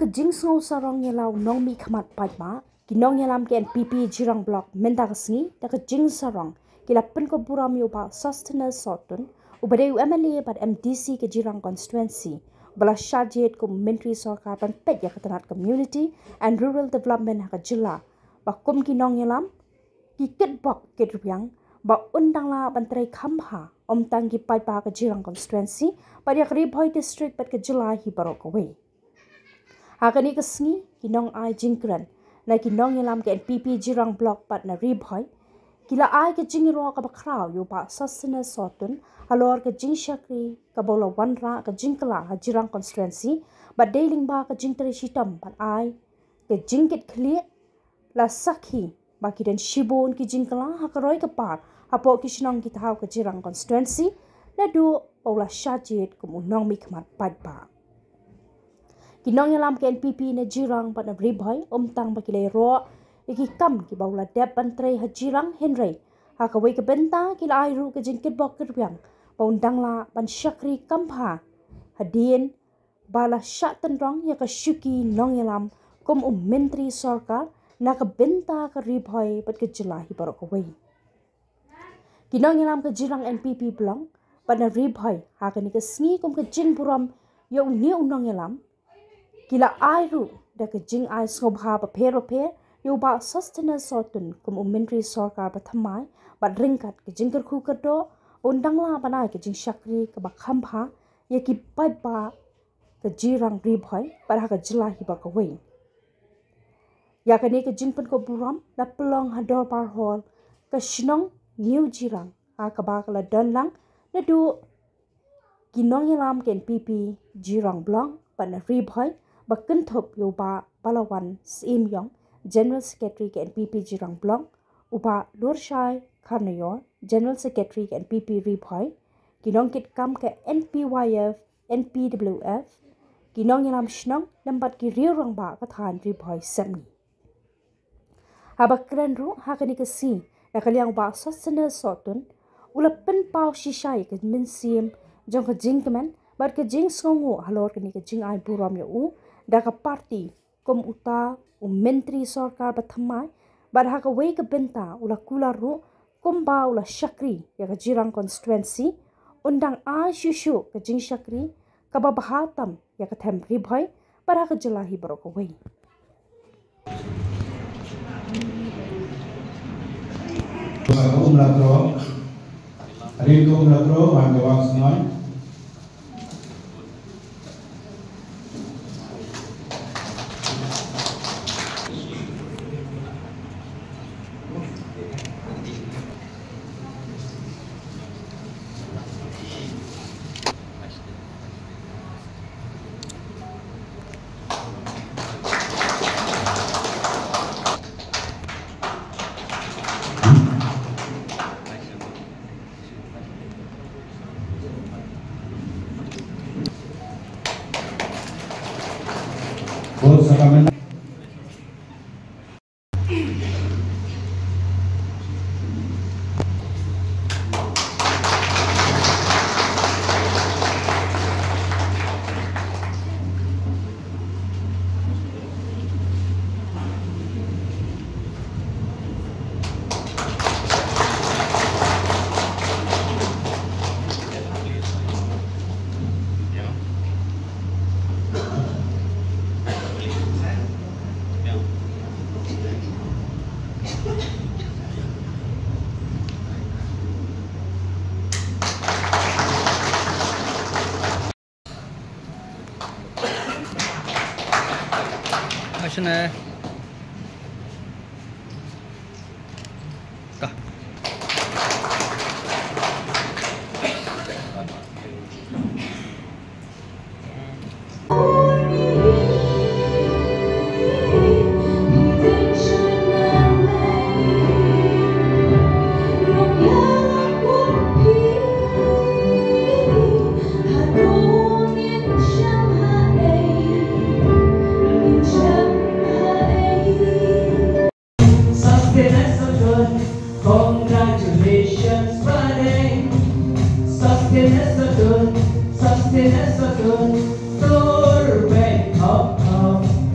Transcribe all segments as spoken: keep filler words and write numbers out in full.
Jingsngewsarong ïa la u nongmihkhmat paidbah, ki nongïalam ka N P P Jirang Block mynta ka sngi da ka jingsarong ki la pynkup burom ïa u Bah Sosthenes Sohtun, uba dei u M L A bad M D C ka Jirang Constituency, uba la shah jied kum u Myntri Sorkar ban peit ïa ka tnat Community and Rural Development ha ka jylla, ba kum ki nongïalam ki kitbok kitrwiang ba un dang lah ban trei kham bha, ym tang ki paidbah ka Jirang Constituency bad ïa ka Ri Bhoi District bad ka jylla hi baroh kawei. Ha kane ka sngi, ki nongai jingkren na ki nongïalam ka N P P Jirang Block bad na Ri Bhoi ki la ai ka jingïaroh kaba khraw ïa u Bah Sosthenes Sohtun halor ka jingshakri kaba u la wanrah ka jingkylla ha Jirang Constituency, bad dei lyngba ka jingtrei shitom ban ai ka jingkitkhlieh, la sakhi ba ki don shibun ki jingkylla ha ka roi ka par hapoh ki shnong ki thaw ka Jirang Constituency, naduh ba u la shah jied kum u nongmihkhmat paidbah. Ki nongïalam ka N P P na Jirang bad na Ri Bhoi ym tang ba ki la ïaroh ïa ki kam kiba u la dep ban trei ha Jirang, hynrei ha kawei ka bynta ki la ai ruh ka jingkitbok kitrwiang ba un dang lah ban shakri kham bha hadien ba la shah tynrong ïa ka shuki nongïalam kum u Myntri Sorkar na ka bynta ka Ri Bhoi bad ka jylla hi baroh kawei. Ki nongïalam ka Jirang N P P Block bad na Ri Bhoi ha kane ka sngi kum ka jingburom ïa une u nongïalam ki la ai ruh da ka jingai sngewbha bapher bapher ïa u Bah Sosthenes Sohtun kum u Myntri Sorkar ba thymmai, bad ryngkat ka jingkyrkhu kyrdoh ba un dang lah ban ai ka jingshakri kaba kham bha ïa ki paidbah ka Jirang, Ri Bhoi bad ha ka jylla hi baroh kawei. Ïa kane ka jingpynkup burom la pynlong ha Dorbar Hall ka shnong New Jirang, ha kaba ka la don lang naduh ki nongïalam ka N P P Jirang Block bad na Ri Bhoi, ba kynthup ïa u Bah Balawan Syiemiong, General Secretary ka N P P Jirang Block, u Bah Lurshai Kharnaior, General Secretary ka N P P Ri Bhoi, ki nongkitkam ka N P Y F, N P W F, ki nongïalam shnong, lem bad ki riew rangbah ka thaiñ Ri Bhoi Sepngi. Haba kren ruh ha kane ka sngi na ka liang u Bah Sosthenes Sohtun, u la pynpaw shisha ïa ka mynsiem jong ka jingkmen bad ka jingsngewnguh halor kane ka jingai burom ïa u da ka party kum uta u Myntri Sorkar ba thymmai, bad ha kawei ka bynta u la kular ruh kumba u la shakri ïa ka Jirang Constituency, un dang ai shuh shuh ka jingshakri kaba bha tam ïa ka them Ri Bhoi bad ha ka jylla hi baroh kawei. Kum la tro, ri kum la tro, wan ka wak snoi. Congratulations, buddy. Sustenance so good, sustenance so good. Tur beng hop hop.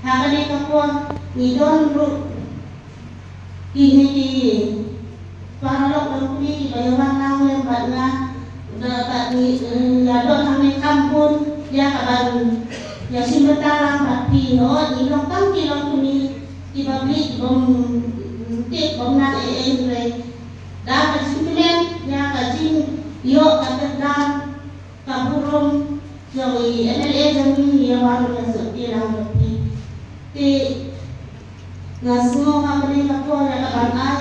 Kane ka por ngi don ruh kine ki paralok longkmie kiba ïa wan lang lem bad nga, bad ngi, eh, ïa don hangne kham bun ïa kaban ïa shim bynta lang bad phi. Hooid, ngi long tang ki longkmie kiba bieit, bym tip, bym nang ei ei hynrei da ka jingkmen ïa ka jingïoh ka kyrdan ka burom jong i M L A jong ngi, ïa wan ïa suk ïa lang bad phi. Te nga sngew ha kane ka por ïa kaban ai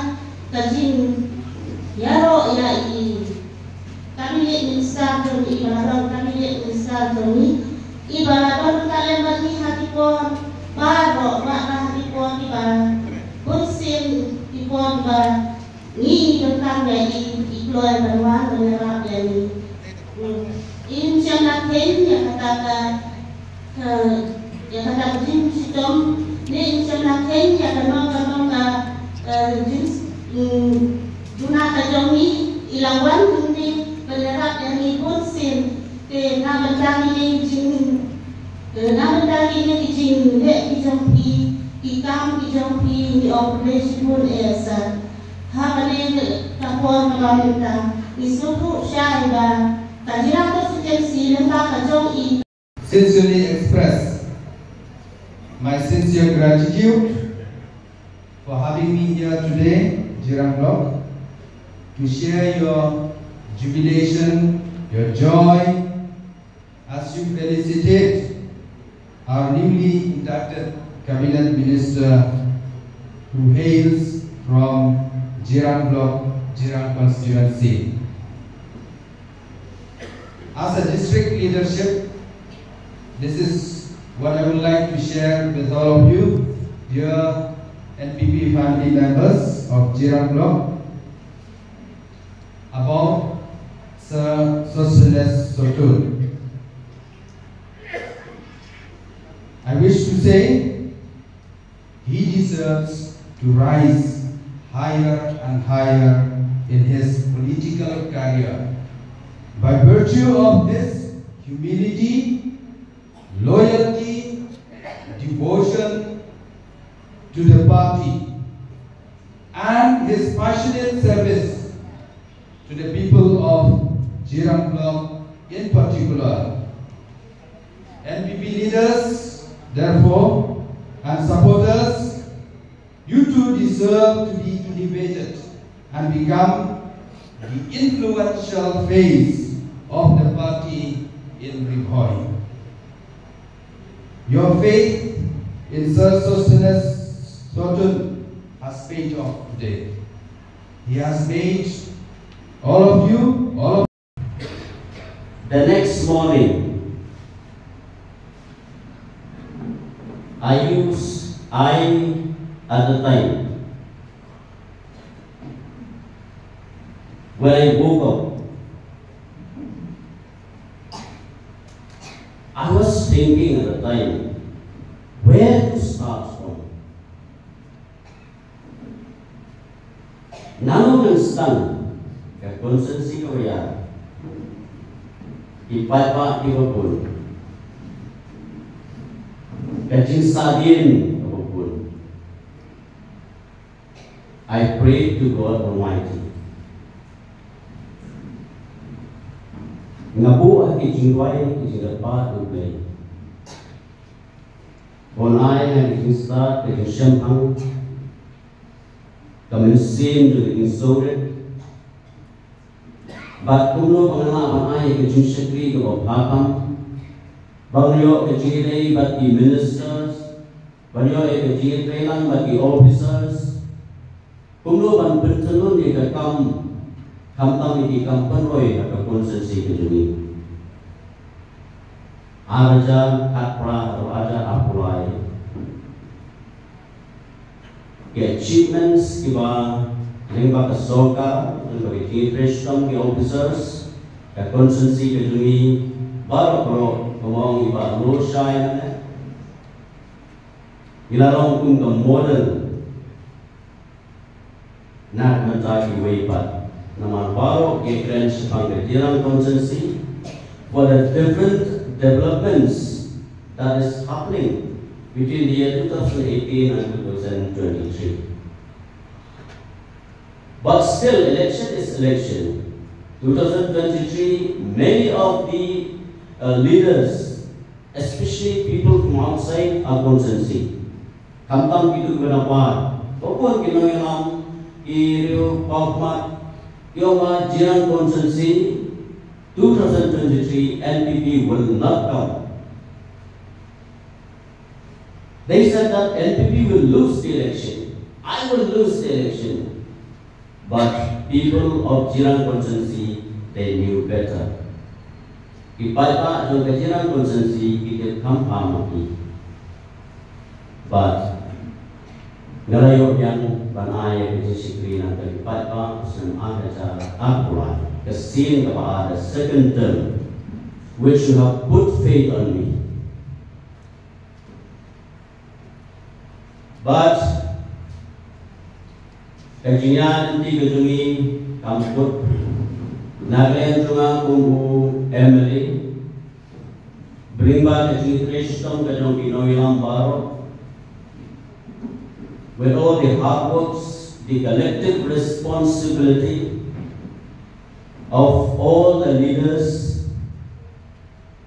ka jingïaroh ïa i Cabinet Minister jong ngi, iba la don Cabinet Minister jong ngi, iba la don ryngkat lem bad ngi ha ki por baroh, bad ha ki por kiba bunsien, ki por kiba ngi donkam ïa i, i kloi ban wan ban ïarap ïa ngi. Hmm. Im shym la kheiñ ïa kata ka, ka, ïa kata ka jingshitom, ne im shym la kheiñ ïa kano kano ka, eh, jing, hmm, duna ka jong ngi, i la wan hangne ban ïarap ïa ngi bunsien. Te na bynta kine ki jing, te na bynta kine ki jingleh ki jong phi, ki kam ki jong phi, ngi ong khublei shibun eh sir. Ha kane ka por kaba mynta ngi sngewthuh shai ba ka Jirang constituency lyngba ka jong i. Sincerely express my sincere gratitude for having me here today, Jirang Block, to share your jubilation, your joy, as you felicitate our newly inducted cabinet minister who hails from Jirang Block, Jirang constituency. As a district leadership, this is what I would like to share with all of you, dear N P P family members of Jirang Block, about Sir Sosthenes Sohtun. I wish to say he deserves to rise higher and higher in his political career by virtue of his humility, loyalty, devotion to the party, and his passionate service to the people of Jirang Block in particular. N P P leaders, therefore, and supporters, you too deserve to be elevated and become the influential face of the party in Ri Bhoi. Your faith in Sir Sosthenes Sohtun has paid off today. He has made all of you, all of The next morning, I use, I, at the time when I woke up, I was thinking at the time where to start from. Nangno ngan sdang ka constituency kaba ïar, ki paidbah kiba bun, ka jingsahdien kaba bun. I pray to God Almighty. Nga buh ha ki jingduwai, ki jingkyrpad ïa U Blei. Ban ai ha ka jingstad ka jingshem hang, ka mynsiem jong ka jingsngewrit. Bad kumno ba ngan lah ban ai ka jingshakri kaba bha tam, ban ïoh ka jingïadei bad ki ministers, ban ïoh ka jingïatreilang bad ki officers. Kumno ban pynthymmai ïa ka kam, khamtam ïa ki kam pynroi ha ka constituency ka jong ngi. Ar hajar khatphra haduh ar hajar arphew lai, ki achievements kiba lyngba ka sorkar, lyngba ki jingïatrei shitom ki officers, ka constituency ka jong ngi baroh baroh, kumba ong i Bah Lorshai mynne, ngi la long kum ka model na ka bynta kiwei pat. Namar baroh ki kren shaphang ka Jirang constituency, for the different developments that is happening between the year two thousand eighteen and two thousand twenty-three. But still, election is election. two thousand twenty-three, many of the uh, leaders, especially people from outside our constituency, khamtam kitu ki bynta, ko bun ki nongïalam, ki riew paw khmat, ki ong ba Jirang constituency, two thousand twenty-three N P P will not come. They said that N P P will lose the election. I will lose the election. But people of Jirang constituency, they knew better. Ki paidbah jong ka Jirang constituency ki tip kham pha ma ki. But nga la ïoh biang ban ai ïa ka jingshakri na ka ki paidbah snem ar hajar arphew lai, ka sien kaba ar, the second term, which you have put faith on me. But ka jingïaid lynti ka jong ngi kam kut. Na ka liang jong nga kum u M L A, bring back ka jingtrei shitom ka jong ki nongïalam baroh, with all the hard works, the collective responsibility of all the leaders,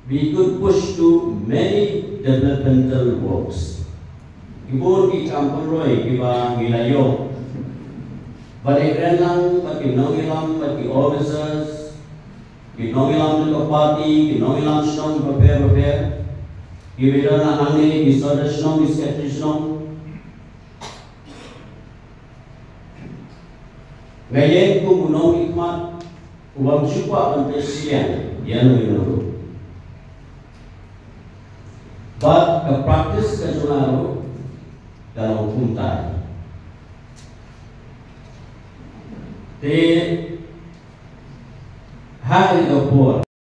we could push to many developmental works. Ki bun ki kam pynroi kiba ngi la ïoh. Bad ïa kren lang bad ki nongïalam bad ki officers, ki nongïalam jong ka party, ki nongïalam shnong bapher bapher, kiba don hangne, ki sordar shnong, ki secretary shnong. Nga ïeng kum u nongmihkhmat u bym ju kwah ban peit shiliang ïa uno uno ruh. Bad ka practice ka jong nga ruh ka long kumta. Te ha kane ka por